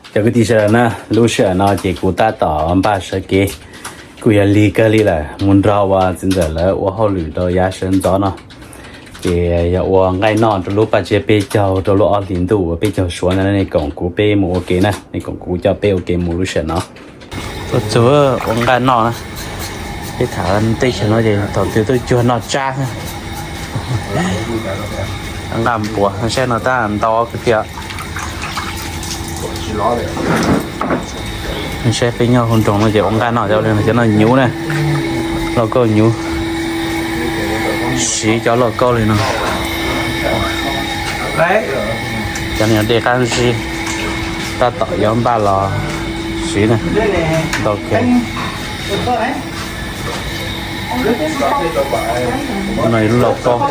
Cov kwv tij sawv daws na, lub sij hawm no ces kuv tab tom npaj sawv kev, kuj yog lig kawg li lawm mus nrog uas txiv ntxawm lawv ua hauj lwm rau yav sawv ntxov no. Ces yog ua nqaij noj rau lub paj tsiab peb caug rau lub ob hlis ntuj uas peb caug suav ntawd, nej koom kuv peb mus ua ke na, nej koom kuv coj peb ua ke mus lub sij hawm no. Tuaj txug ua nqaij noj na, peb tham teb chaws no ces thaum twg tuaj cuag noj tsab. Nqaj npuas saib no tab ntau tiag. Saib peb nyob hauv nroog no ces ua nqaj noj cov li no, cov no nyuv na, lauj kaub nyuv, siv cov lauj kaub li no. Cov no dej qab zib, tab tom yuav npaj los siv na, ntau kawg. No lub lauj kaub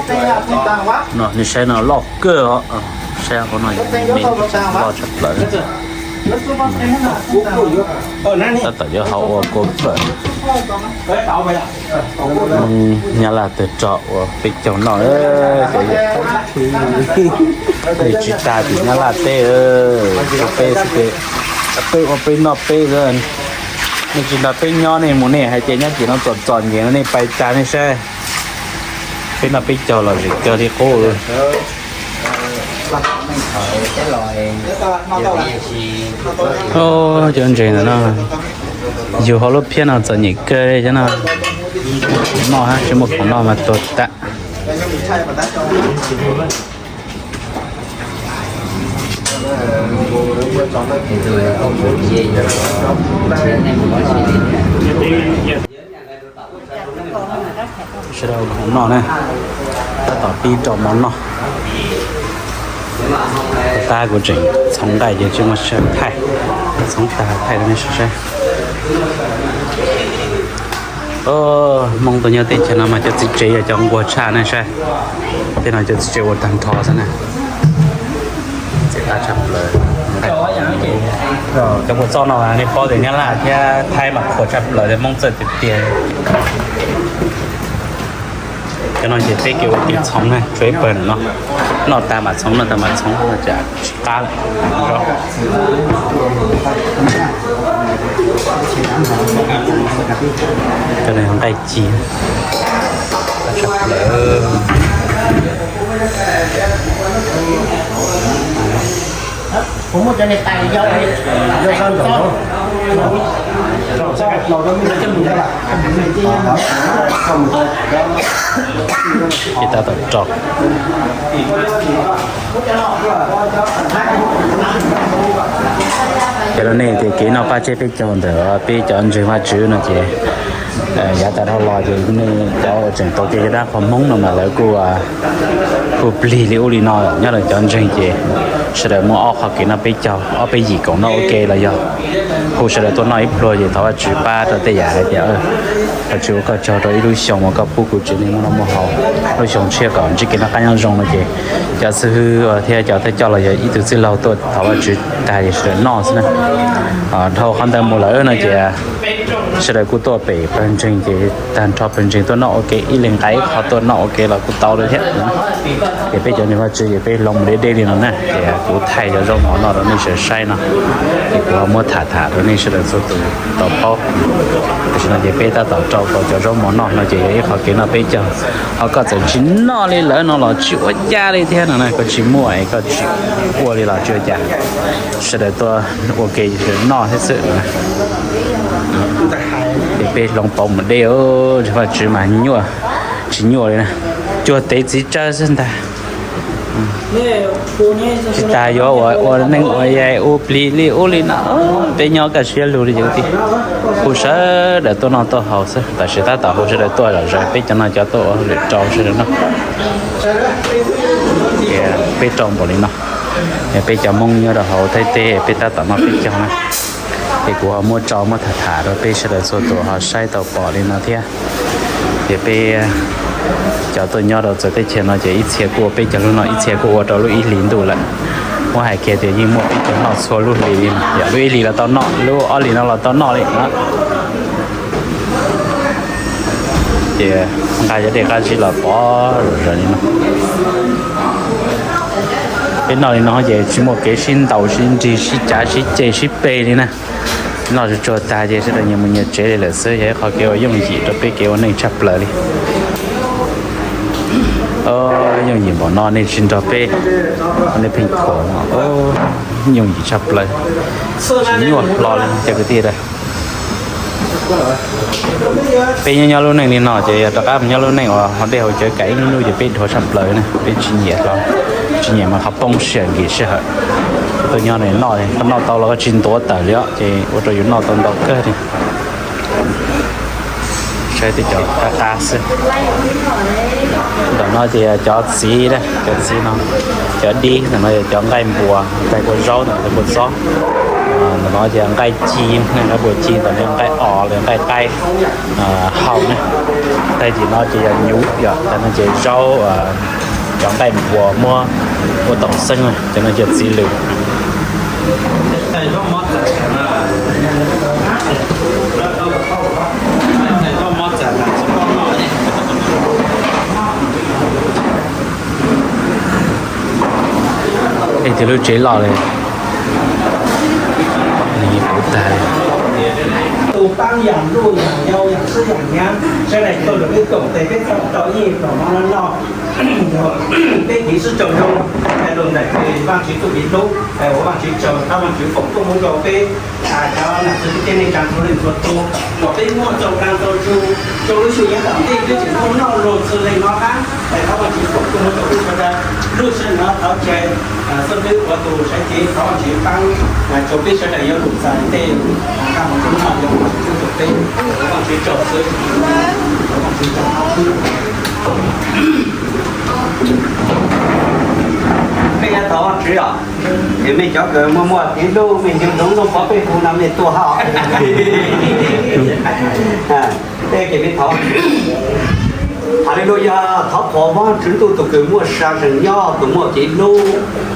no, nej saib no loj kawg os. Saib qhov no me, loj tshaj plaws. Tab tom yuav hau ua kua fawm. Nyab Laj twg rau ua peb caug noj, nws tsis tag tim Nyab Laj teb, peb xwb ces peb ua peb noj peb. Nej tsis nrog peb nyob, nej mus nej hais tias nyob tim no txom txom nyem no, nej pais tag nej saib. Peb noj peb caug los zem kawg li qub. Cov ntses ntawm no, yug hauv lub phiab no txom nyem kawg li cov no. Noj hab tsis muaj khoom noj mas tuag tas. Sawv daws ua khoom noj na, tab tom pib rau mov noj. Tab kuv tseem txhoov nqaij ces tsis muaj sij hawm thaij, txhoov tag thaij rau nej saib. Hmoob tuaj nyob teb chaws no mas cov txiv tsev yog cov nquag tshaj nej saib. Tej no cov txiv tsev ua tag nrho xwb na. Txiv qab tshaj plaws. Cov kua txob no nej paub tias Nyab Laj thiab Thaib mas qhuas tshaj plaws li, Hmoob txawj tiag tiag. Cov no ces peb kev ua kev txhoov na, tshuav ib pawg no. Noj tag mam txhoov, noj tag mam txhoov, noj tsam tsis qab lawm. Cov no yog nqaij ci. Ces tab tom rau. Ces rau nej tias kev noj paj tseb peb caug ntawm peb cov ntseeg Vajtswv no ces yav tas dhau los ces nej cov uas tseem tau kev cai dab qhua Hmoob no mas lawv kuj hu plig li ub li no. Nyob rau cov ntseeg ces sawv daws muaj ob qho kev noj peb caug, ob peb yim koom noj ua ke los yog hu sawv daws tuaj noj ib pluag ces thov Vajtswv pab rau tej yam hais tias Vajtswv ua koj tsaug rau ib lub xyoo uas koj pub kuv tsev neeg muaj noj muaj haus, lub xyoo tshiab kom ntsib kev noj qab nyob zoo no ces cov xib hwb thiab cov thawj coj los yog ib tug txwj laug tuaj thov Vajtswv tag ces sawv daws noj xwb na. Dhau qhov ntawd mus lawm no ces sawv daws kuj tuaj pem pawg ntseeg ces tag nrho pawg ntseeg tuaj noj ua ke, ib leeg nqa ib qho tuaj noj ua ke los kuj tau li thiab. Ces peb cov ntseeg Vajtswv ces peb hloov mus deb deb li no na, ces kuv thaij cov zaub mov no rau nej sawv saib no, ces kuv ho muab tham tham rau nej sawv daws txhua tus tau paub. Tam sim no ces peb tab tom rau tau cov zaub mov noj no ces yog ib qho kev noj peb caug. Ho koj txawm tsis noj li lawv no los tsis ua cas li thiab no na, koj tsis muaj es koj tsis ua li los tsis ua cas. Sawv daws tuaj ua ke sawv daws noj thiab xwb. Ces peb hloov pauv mus deb, ntseeg Vajtswv mas nyuaj, tsis nyuaj li na, cuag tev txiv tsawb xwb ntag. Tsis tas yuav ua neej ua yaig ua plig li ub li no, peb nyob kaj siab lug li ces hu sawv daws tuaj noj tuaj haus xwb. Tam sim tab tom hu sawv daws tuaj zom zaws, peb cov no cov tuaj ua hauj lwm rau sawv daws noj. Peb rau npaum li no, peb cov Hmoob nyob rau hauv Thaib teb peb tab tom noj peb caug na. Ces kuv ho muab tso muab tham tham rau peb sawv daws txhua tus ho saib tau pom li no thiab. Ces peb cov tuaj nyob rau txawv teb chaws no ces ib txhia kuj ua peb caug lub no, ib txhia kuj ua rau lub ib hlis ntuj lawm. Muab hais kiag tias yeej muaj peb caug noj txhua lub hlis li no, yog lub ib hlis los tau noj, lub ob hlis no los tau noj li no. Ces nqa cov dej qab zib los pov zom zaws li no. Peb noj li no ces tsis muaj kev sib ntaus sib nrig sib cav sib ceg sib peg li na. Noj tsuag tsuag tag ces sawv daws nyias mus nyias tsev li lawm xwb, yog ib qho kev uas yooj yim rau peb kev ua neej tshaj plaws li. Yooj yim npaum no nej tsis nrog peb, nej pheej thuam no, yooj yim tshaj plaws, tsis nyuaj hlo li cov kwv tij. Peb nyob nyob lub neej li no ces yog rov qab mus nyob lub neej uas haus dej haus cawv kam ib hnub hnub ces peb dhuav tshaj plaws na, peb tsis nyiam hlo, tsis nyiam mas qhov poob sij hawm nkim sij hawm. Tuaj nyob no noj, koj noj tau los koj tsis ntuav tawm li os, ces ua rau yus noj tau ntau kawg li. Saib tej cov qab qab xwb. Ntawm no ces cov txiv, cov txiv no, cov dib, ntawm no yog cov nqaij npua, nqaij kua zaub, nqaij kua txob. Ntawm no ces nqaij ci, nqaij npua ci, ntawm no nqaij os los nqaij qaib hau ne. Tag kis no ces yog nyuv, yog tag no ces zaub, cov nqaij npua muab ua taum xeeb, cov no cov txiv lws. Ej, tus lub tsev loj li, nws kuv tag li. Tus paab yaam luj yaam yau yaam sib yaam nyab, sawv daws tuaj rau peb koom tes peb txhawb tau ib yam mov no noj, peb kev sib raug zoo, lug ntawm Vaajtswv txuj kev hlub, ua Vaajtswv tsaug, thov Vaajtswv foom koob hmoov rau peb cov nam txiv kwv tij neej tsaa txhua leej txhua tug, kom peb muaj txaus nqaa txaus tsuj, rau lub xyoo yav tom ntej peb tseem muaj noj luag txhua leej no hab. Thov Vaajtswv foom koob hmoov rau peb sawv daws, lub sij hawm no thov caw xib hwb ua tus saib kev, thov Vaajtswv paab rau peb sawv daws yuav lug txais ntej nqaa mus rau noj, yuav Vaajtswv txuj rau peb, Vaajtswv tsaug xwb. Mej yuav thov Vaajtswv os, es mej cov kws muaj muaj kev hlub, mej ncu ntsoov Looj Pov peb hu no mej tuaj hab. Peb kev mej thov, Haleluyas, thov qhuas Vaajtswv ntuj tus kws muaj sa zeeg nyob, tus muaj kev hlub,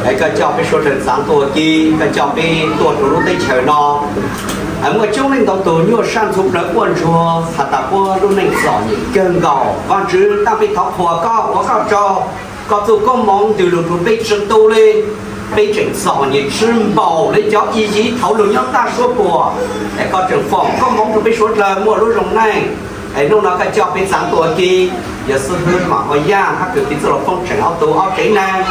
es koj coj peb suav dlawg txav ntua ci, koj coj peb tuaj rau lub teb chaws no. Muaj coob leej ntau tug nyuaj sab ntxhuv plawv quaj ntsuag has tas puab lub neej txom nyem kawg nkaus. Vaajtswv, taaj peb thov qhuas koj, ua koj tsaug, koj txuj koob moov ntws lug rua peb tsi tu le. Peb tseem txom nyem tsi npaum le cov Iziv thaud lug nyob tag suab puam, es koj tseem foom koob moov rua peb suav dlawg muaj lub zoo neej. Es nub no koj coj peb txav ntua ci, yog xib hwb Maum Ua Yaaj hab kws piv txwj Los Foob tseem ob tug ob tsev neeg,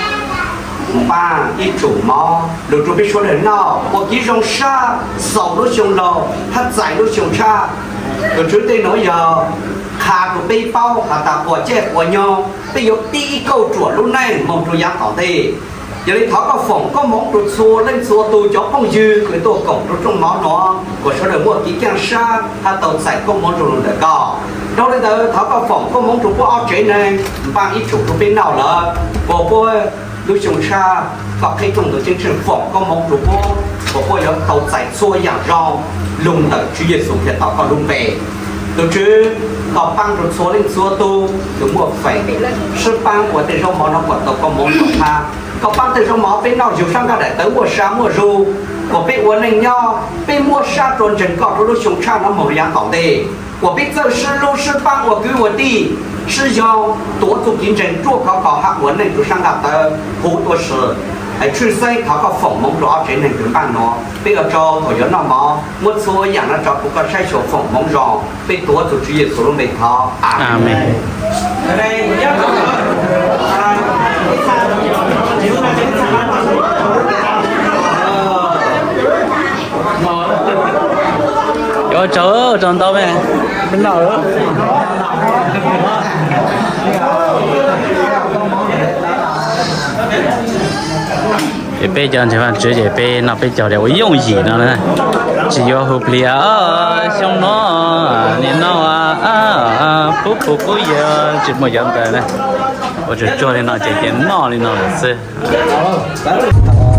npaaj ib tsum mov lug rua peb suav dlawg noj ua kev zoo sab xaus lub xyoo laug hab txais lub xyoo tshaj. Tus Tswv, tej nuav yog qha rua peb paub has tas quas caij quas nyoog peb yuav pib ib kauj ruam lub neej moog rua yaav tom ntej. Yog li thov koj foom koob moov rua txhua leej txhua tug cov phooj ywg kws tuaj koom rua rooj mov nuav, kuas sawv dlawg muaj kev kaaj sab hab tau txais koob moov zoo lug ntawm koj. Dhau le ntawd thov koj foom koob moov rua puab ob tsev neeg, npaaj ib tsum rua peb noj lawm, kuas puab lub xyoo tshaj koj qheb rooj ntug ceeb tsheej foom koob moov rua puab, kuas puab yuav tau txais txhua yaam zoo lug ntawm Tswv Yexus Khetos koj lub npe. Tus Tswv, koj paab rua txhua leej txhua tug kws muaj feem sib paab ua tej zaub mov nuav kuas tau koob moov zoo hab. Koj paab tej zaub mov peb noj yug sab nqaj daim tawv muaj sa muaj zug, kuas peb ua neej nyob peb muab sab rua ntseeg koj rua lub xyoo tshaj nuav moog yaav tom ntej, kuas peb txawj sib hlub sib paab ua kwv ua tij, sib yoog tuav txuj kev ntseeg ruaj khov kho hab ua neej rua sab nqaj tawv huv tuab si. Es tshwj xeeb thov koj foom moov rua ob tsev neeg kws npaaj nuav, peb ua tsaug thaum yuav noj mov muab txhua yaam nuav tso rua koj saib xyuas foom moov zoo. Peb tuav txug Tswv Yexus lub npe thov, Amees. Ua tsaug, ua tsaug ntau me, peb noj. Ces peb cov ntseeg Vaajtswv ces peb noj peb caug li ua yooj yim no na, tsis yuav hu plig xyoo no, nim no pub pug pub yawg tsis muaj cov ntawd na. Ua tsuag tsuag li no ces cia noj li no lawm xwb.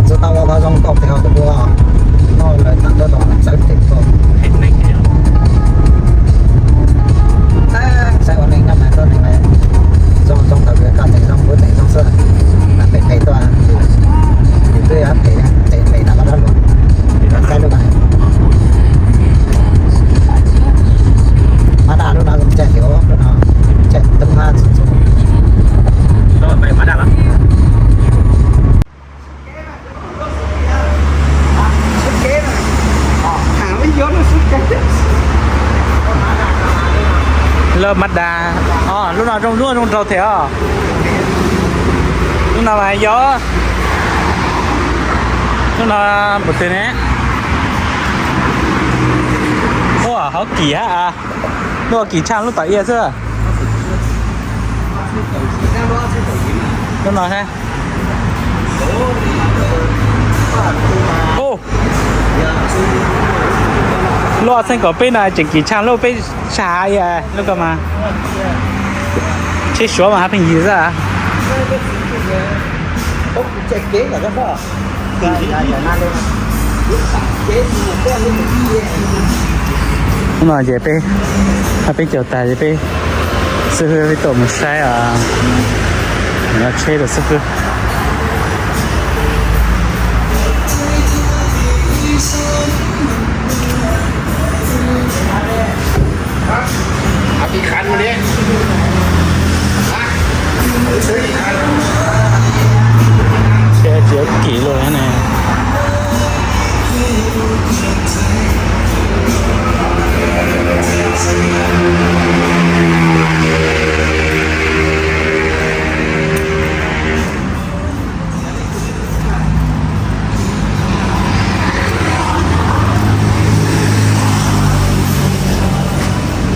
Txug tau ua zoo tau pem tus ua noj lawm tag nrho txawv tes tuaj. Saib ua neeg nyob mas tuab neeg zoo zoo tau koj tes zoo kuv tes zoo xwb. Mas pem pem tuaj, yus twb pem pem pem tas koj dab luag, saib lub mab daj lub no zoo caij xyov lub no caij tub hab txhua txhua. Lub Mazda, o, lub no zoo nraug thiab os. Lub no mas yog, lub no npaum twg ne? Ua, hauv kim hab, lub kim tshaj lub tom iab xwb. Lub no hab. Lub ob txheeb kaum peb no tseem kim tshaj lub peb tshaj lub ko mas. Tsheb Suav mas hab pheej yig xwb. Hnub no ces peb, peb caug tag ces peb xib hwb peb tuaj mus saib tsheb rau xib hwb. Tsheb tsis kim lawm ne.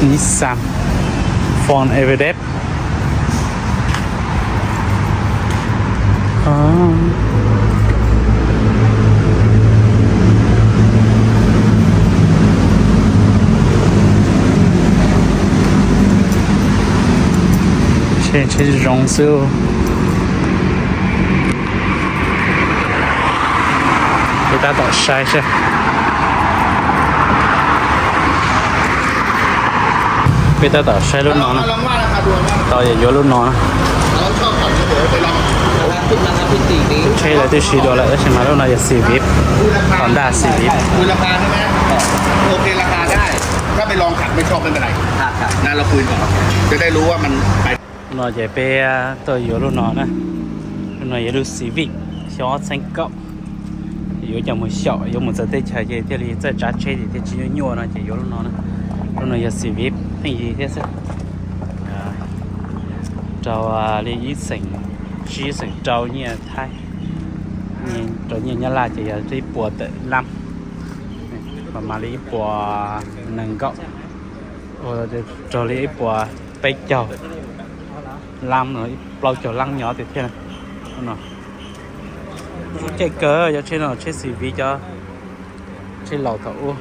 Nissan Frontier. Tsheb zoo xwb. Peb tab tom saib seb, peb tab tom saib lub no na. Tau yog yuav lub no na. Tsheb lawv twb siv dua lawm tab sis mas lub no yog Civic, Honda Civic. No ces peb tuaj yuav lub no na. Lub no yog lub Civic xyoo ob txheeb kaum. Yuav coj mus xyaum, yuav mus txawv teb chaws ces thiaj li txawj tsav tsheb ces thiaj tsis nyuaj nyuaj no ces yuav lub no na. Lub no yog Civic pheej yig thiab xwb. Rau li ib xeem tsib xeem rau nyiaj Thaib, rau nyiaj Nyab Laj ces yog ib puas tawm lab, mas li ib puas nees nkaum, raug li ib puas peb caug lab no, plaub caug lab nyob tiag thiab. Caij kawg cov tsheb no, tsheb Civic cov tsheb laus thaum ub,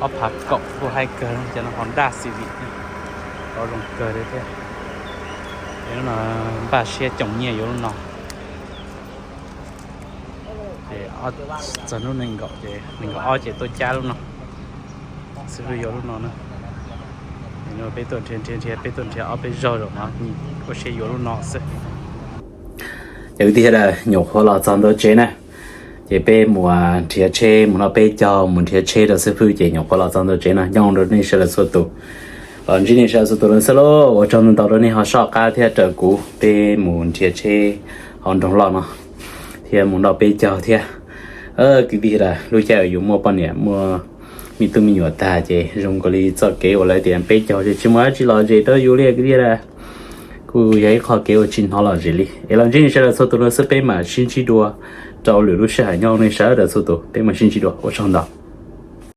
ob phav kaum kuj haib kawg, cov no Honda Civic, qhov zoo kawg li thiab. Ces lub no npaj siab coom nyiaj yuav lub no. Ces txog hnub nees nkaum ces, nees nkaum ob ces tuaj cab lub no. Xib hwb yuav lub no na. Peb tuaj nrhiav nrhiav nrhiav, peb tuaj nrhiav ob peb zaug zaum no ua siab yuav lub no xwb. Ces kwv tij sawv daws, nyuam qhuav los txog ntua tsev na. Ces peb mus nrhiav tsheb mus noj peb caug, mus nrhiav tsheb rau xib hwb ces nyuam qhuav los txog ntua tsev no. Nyob zoo rau nej sawv daws txhua tus, los ntsib nej sawv daws txhua tus no xwb lauj. Ua tsaug ntau ntau rau nej ho soj qab thiab raws kuv peb mus nrhiav tsheb hauv nroog loj no thiab mus noj peb caug thiab. Kwv tij sawv daws, lub caij uas yus muaj poj niam muaj me tub me nyuam tag ces zoo nkaus li txoj kev uas lawv tias peb caug ces tsis muaj dab tsi lom zem rau yus li kwv tij sawv daws. Kuj yog ib qho kev uas tsis hnov lom zem li. Es los ntsib nej sawv daws txhua tus no xwb, peb mam sib ntsib dua rau lwm lub sij hawm. Nyob zoo nej sawv daws txhua tus, peb mam sib ntsib dua, ua tsaug ntau.